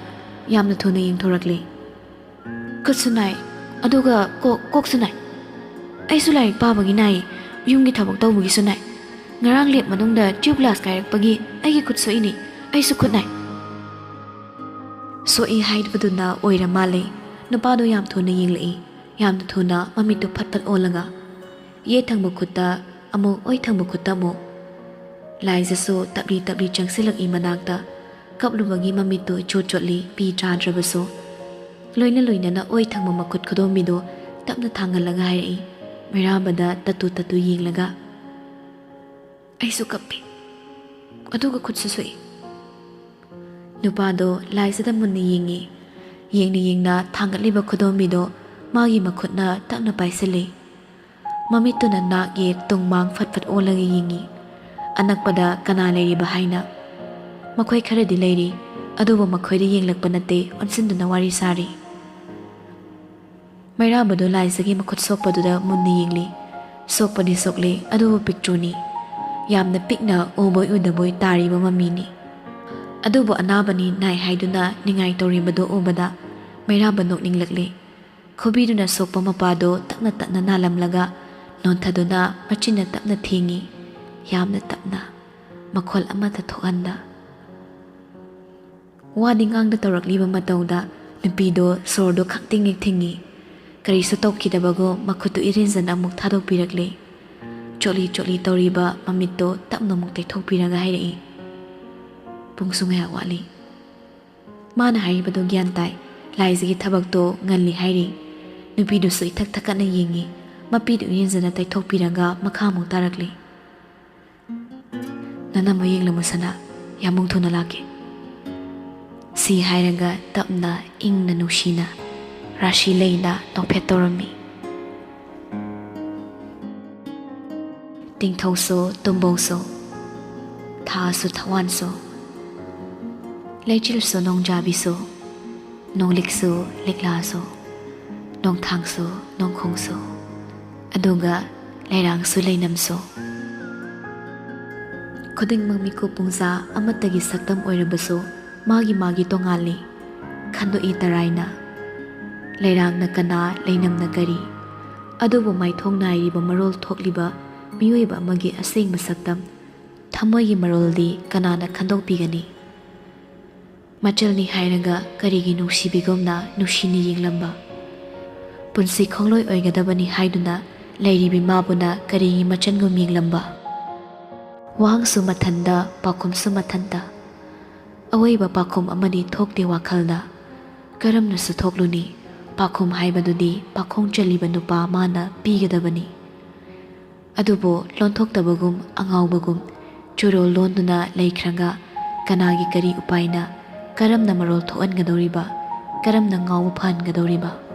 ꯌꯥꯝꯅ ꯊꯨꯅ ꯌꯦꯡꯊꯣꯔꯛꯂꯦ꯫ "ꯈꯨꯠꯁꯨ ꯅꯥꯏ, ꯑꯗꯨꯒ ꯀꯣꯛ, ꯀꯣꯛꯁꯨ ꯅꯥꯏ꯫ ꯑꯩꯁꯨ ꯂꯥꯏꯔꯤꯛ ꯄꯥꯕꯒꯤ ꯅꯥꯏ, ꯌꯨꯝꯒꯤ ꯊꯕꯛ ꯇꯧꯕꯒꯤꯁꯨ ꯅꯥꯏ꯫ ꯉꯔꯥꯡ ꯂꯦꯞ ꯃꯅꯨꯡꯗ ꯇ꯭ꯌꯨꯕ ꯒ꯭ꯂꯥꯁ ꯀꯥꯏꯔꯛꯄꯒꯤ ꯑꯩꯒꯤ ꯈꯨꯠ ꯁꯣꯛꯏꯅꯤ, ꯑꯩꯁꯨ ꯈꯨꯠ ꯅꯥꯏ"꯫ ꯁꯣꯛꯏ ꯍꯥꯏꯕꯗꯨꯅ ꯑꯣꯏꯔ ꯃꯥꯜꯂꯦ꯫ ꯅꯨꯄꯥꯗꯣ ꯌꯥꯝ ꯊꯨꯅ ꯌꯦꯡꯂꯛꯏ, ꯌꯥꯝꯅ ꯊꯨꯅ ꯃꯃꯤꯠꯇꯨ ꯐꯠ ꯐꯠ ꯑꯣꯜꯂꯒ꯫ ꯌꯦꯠ ꯊꯪꯕ ꯈꯨꯠꯇ ꯑꯃꯨꯛ, ꯑꯣꯏ ꯊꯪꯕ ꯈꯨꯠꯇ ꯑꯃꯨꯛ꯫ ꯂꯥꯏꯖꯁꯨ ꯇꯞꯂꯤ ꯇꯞꯂꯤ ꯆꯪꯁꯤꯜꯂꯛꯏ ꯃꯅꯥꯛꯇ꯫ ꯀꯞꯂꯨꯕꯒꯤ ꯃꯃꯤꯠꯇꯨ ꯏꯆꯣꯠ ꯆꯣꯠꯂꯤ, ꯄꯤ ꯆꯥꯗ꯭ꯔꯕꯁꯨ꯫ ꯂꯣꯏꯅ ꯂꯣꯏꯅꯅ ꯑꯣꯏ ꯊꯪꯕ ꯃꯈꯨꯠ ꯈꯨꯗꯣꯝꯕꯤꯗꯨ ꯇꯞꯅ ꯊꯥꯡꯒꯠꯂꯒ ꯍꯥꯏꯔꯛꯏ, ꯃꯩꯔꯥꯕꯗ ꯇꯠꯇꯨ ꯇꯠꯇꯨ ꯌꯦꯡꯂꯒ, "ꯑꯩꯁꯨ ꯀꯞꯄꯤ, ꯑꯗꯨꯒ ꯈꯨꯠꯁꯨ ꯁꯣꯛꯏ"꯫ ꯅꯨꯄꯥꯗꯣ ꯂꯥꯏꯖꯗ ꯃꯨꯟꯅ ꯌꯦꯡꯉꯤ꯫ ꯌꯦꯡꯅ ꯌꯦꯡꯅ ꯊꯥꯡꯒꯠꯂꯤꯕ ꯈꯨꯗꯣꯝꯕꯤꯗꯣ ꯃꯥꯒꯤ ꯃꯈꯨꯠꯅ ꯇꯞꯅ ꯄꯥꯏꯁꯤꯜꯂꯤ꯫ ꯃꯃꯤꯠꯇꯨꯅ ꯅꯥꯛ ꯌꯦꯠ ꯇꯨꯡ ꯃꯥꯡ ꯐꯠ ꯐꯠ ꯑꯣꯜꯂꯒ ꯌꯦꯡꯉꯤ꯫ ꯑꯅꯛꯄꯗ ꯀꯅꯥ ꯂꯩꯔꯤꯕ ꯍꯥꯏꯅ꯫ ꯃꯈꯣꯏ ꯈꯔꯗꯤ ꯂꯩꯔꯤ, ꯑꯗꯨꯕꯨ ꯃꯈꯣꯏꯗ ꯌꯦꯡꯂꯛꯄ ꯅꯠꯇꯦ, ꯑꯣꯟꯁꯤꯟꯗꯨꯅ ꯋꯥꯔꯤ ꯁꯥꯔꯤ꯫ ꯃꯩꯔꯥꯕꯗꯨ ꯂꯥꯏꯖꯒꯤ ꯃꯈꯨꯠ ꯁꯣꯛꯄꯗꯨꯗ ꯃꯨꯟꯅ ꯌꯦꯡꯂꯤ꯫ ꯁꯣꯛꯄꯗꯤ ꯁꯣꯛꯂꯤ, ꯑꯗꯨꯕꯨ ꯄꯤꯛꯇ꯭ꯔꯨꯅꯤ꯫ ꯌꯥꯝꯅ ꯄꯤꯛꯅ ꯎꯕꯣꯏ ꯎꯗꯕꯣꯏ ꯇꯥꯔꯤꯕ ꯃꯃꯤꯅꯤ꯫ ꯑꯗꯨꯕꯨ ꯑꯅꯥꯕꯅꯤ ꯅꯥꯏ ꯍꯥꯏꯗꯨꯅ ꯅꯤꯡꯉꯥꯏ ꯇꯧꯔꯤꯕꯗꯨ ꯎꯕꯗ ꯃꯩꯔꯥꯕ ꯅꯣꯛꯅꯤꯡꯂꯛꯂꯤ꯫ ꯈꯨꯕꯤꯗꯨꯅ ꯁꯣꯛꯄ ꯃꯄꯥꯗꯨ ꯇꯞꯅ ꯇꯞꯅ ꯅꯥꯜꯂꯝꯂꯒ ꯅꯣꯟꯊꯗꯨꯅ ꯃꯆꯤꯟꯅ ꯇꯞꯅ ꯊꯦꯡꯉꯤ꯫ ꯌꯥꯝꯅ ꯇꯞꯅ, ꯃꯈꯣꯜ ꯑꯃꯠꯇ ꯊꯣꯛꯍꯟꯗ꯫ ꯋꯥꯗꯤ ꯉꯥꯡꯗ ꯇꯧꯔꯛꯂꯤꯕ ꯃꯇꯧꯗ ꯅꯨꯄꯤꯗꯣ ꯁꯣꯔꯗꯣ ꯈꯪꯊꯤꯡ ꯍꯦꯛ ꯊꯤꯡꯉꯤ꯫ ꯀꯔꯤꯁꯨ ꯇꯧꯈꯤꯗꯕꯒꯨꯝ ꯃꯈꯨꯠꯇꯨ ꯏꯔꯦꯟꯖꯅ ꯑꯃꯨꯛ ꯊꯥꯗꯣꯛꯄꯤꯔꯛꯂꯦ꯫ ꯆꯣꯠꯂꯤ ꯆꯣꯠꯂꯤ ꯇꯧꯔꯤꯕ ꯃꯃꯤꯠꯇꯣ ꯇꯞꯅ ꯑꯃꯨꯛ ꯇꯩꯊꯣꯛꯄꯤꯔꯒ ꯍꯥꯏꯔꯛꯏ, "ꯄꯨꯡꯁꯨ ꯉꯥꯏꯍꯥꯛ ꯋꯥꯠꯂꯤ"꯫ ꯃꯥꯅ ꯍꯥꯏꯔꯤꯕꯗꯣ ꯒ꯭ꯌꯥꯟ ꯇꯥꯏ꯫ ꯂꯥꯏꯖꯒꯤ ꯊꯕꯛꯇꯣ ꯉꯜꯂꯤ ꯍꯥꯏꯔꯤ꯫ ꯅꯨꯄꯤꯗꯨꯁꯨ ꯏꯊꯛ ꯊꯛꯀꯠꯅ ꯌꯦꯡꯉꯤ꯫ ꯃꯄꯤꯗꯨ ꯏꯔꯦꯟꯖꯅ ꯇꯩꯊꯣꯛꯄꯤꯔꯒ ꯃꯈꯥ ꯑꯃꯨꯛ ꯇꯥꯔꯛꯂꯤ꯫ "ꯅꯅꯝꯃ ꯌꯦꯡꯂꯝꯃꯨ ꯁꯅꯥ, ꯌꯥꯝꯕꯨꯡ ꯊꯨꯅ ꯂꯥꯛꯀꯦ꯫" ꯁꯤ ꯍꯥꯏꯔꯒ ꯇꯞꯅ, ꯏꯪꯅ, ꯅꯨꯡꯁꯤꯅ ꯔꯥꯁꯤ ꯂꯩꯅ ꯅꯣꯛꯐꯦꯠ ꯇꯧꯔꯝꯃꯤ꯫ ꯇꯤꯡꯊꯧꯁꯨ ꯇꯨꯝꯕꯧꯁꯨ, ꯊꯥꯁꯨ ꯊꯋꯥꯟꯁꯨ, ꯂꯩꯆꯤꯜꯁꯨ ꯅꯣꯡꯖꯥꯕꯤꯁꯨ, ꯅꯣꯡꯂꯤꯛꯁꯨ ꯂꯤꯛꯂꯥꯁꯨ, ꯅꯣꯡꯊꯥꯡꯁꯨ ꯅꯣꯡꯈꯣꯡꯁꯨ, ꯑꯗꯨꯒ ꯂꯩꯔꯥꯡꯁꯨ ꯂꯩꯅꯝꯁꯨ, ꯈꯨꯗꯤꯡꯃꯛ ꯃꯤꯀꯨꯞ ꯄꯨꯡꯖꯥ ꯑꯃꯠꯇꯒꯤ ꯁꯛꯇꯝ ꯑꯣꯏꯔꯕꯁꯨ, ꯃꯥꯒꯤ ꯃꯥꯒꯤ ꯇꯣꯉꯥꯜꯂꯤ꯫ ꯈꯟꯗꯣꯛꯏ ꯇꯔꯥꯏꯅ꯫ ꯂꯩꯔꯥꯡꯅ ꯀꯅꯥ, ꯂꯩꯅꯝꯅ ꯀꯔꯤ? ꯑꯗꯨꯕꯨ ꯃꯥꯏꯊꯣꯡ ꯅꯥꯏꯔꯤꯕ ꯃꯔꯣꯜ ꯊꯣꯛꯂꯤꯕ ꯃꯤꯑꯣꯏꯕ ꯑꯃꯒꯤ ꯑꯁꯦꯡꯕ ꯁꯛꯇꯝ, ꯊꯃꯣꯏꯒꯤ ꯃꯔꯣꯜꯗꯤ ꯀꯅꯥꯅ ꯈꯟꯗꯣꯛꯄꯤꯒꯅꯤ? ꯃꯆꯜꯅꯤ ꯍꯥꯏꯔꯒ ꯀꯔꯤꯒꯤ ꯅꯨꯡꯁꯤꯕꯤꯒꯨꯝꯅ ꯅꯨꯡꯁꯤꯅ ꯌꯦꯡꯂꯝꯕ? ꯄꯨꯟꯁꯤ ꯈꯣꯡꯂꯣꯏ ꯑꯣꯏꯒꯗꯕꯅꯤ ꯍꯥꯏꯗꯨꯅ ꯂꯩꯔꯤꯕꯤ ꯃꯥꯕꯨꯅ ꯀꯔꯤꯒꯤ ꯃꯆꯟꯒꯨꯝ ꯌꯦꯡꯂꯝꯕ? ꯋꯥꯍꯪꯁꯨ ꯃꯊꯟꯇ, ꯄꯥꯎꯈꯨꯝꯁꯨ ꯃꯊꯟꯇ꯫ ꯑꯋꯣꯏꯕ ꯄꯥꯎꯈꯨꯝ ꯑꯃꯗꯤ ꯊꯣꯛꯇꯦ ꯋꯥꯈꯜꯗ꯫ ꯀꯔꯝꯅꯁꯨ ꯊꯣꯛꯂꯨꯅꯤ? ꯄꯥꯎꯈꯨꯝ ꯍꯥꯏꯕꯗꯨꯗꯤ ꯄꯥꯈꯣꯡ ꯆꯜꯂꯤꯕ ꯅꯨꯄꯥ ꯃꯥꯅ ꯄꯤꯒꯗꯕꯅꯤ꯫ ꯑꯗꯨꯕꯨ ꯂꯣꯟꯊꯣꯛꯇꯕꯒꯨꯝ, ꯑꯉꯥꯎꯕꯒꯨꯝ ꯆꯨꯔꯣꯜ ꯂꯣꯟꯗꯨꯅ ꯂꯩꯈ꯭ꯔꯒ ꯀꯅꯥꯒꯤ ꯀꯔꯤ ꯎꯄꯥꯏꯅ? ꯀꯔꯝꯅ ꯃꯔꯣꯜ ꯊꯣꯛꯍꯟꯒꯗꯧꯔꯤꯕ? ꯀꯔꯝꯅ ꯉꯥꯎꯕ ꯐꯍꯟꯒꯗꯧꯔꯤꯕ?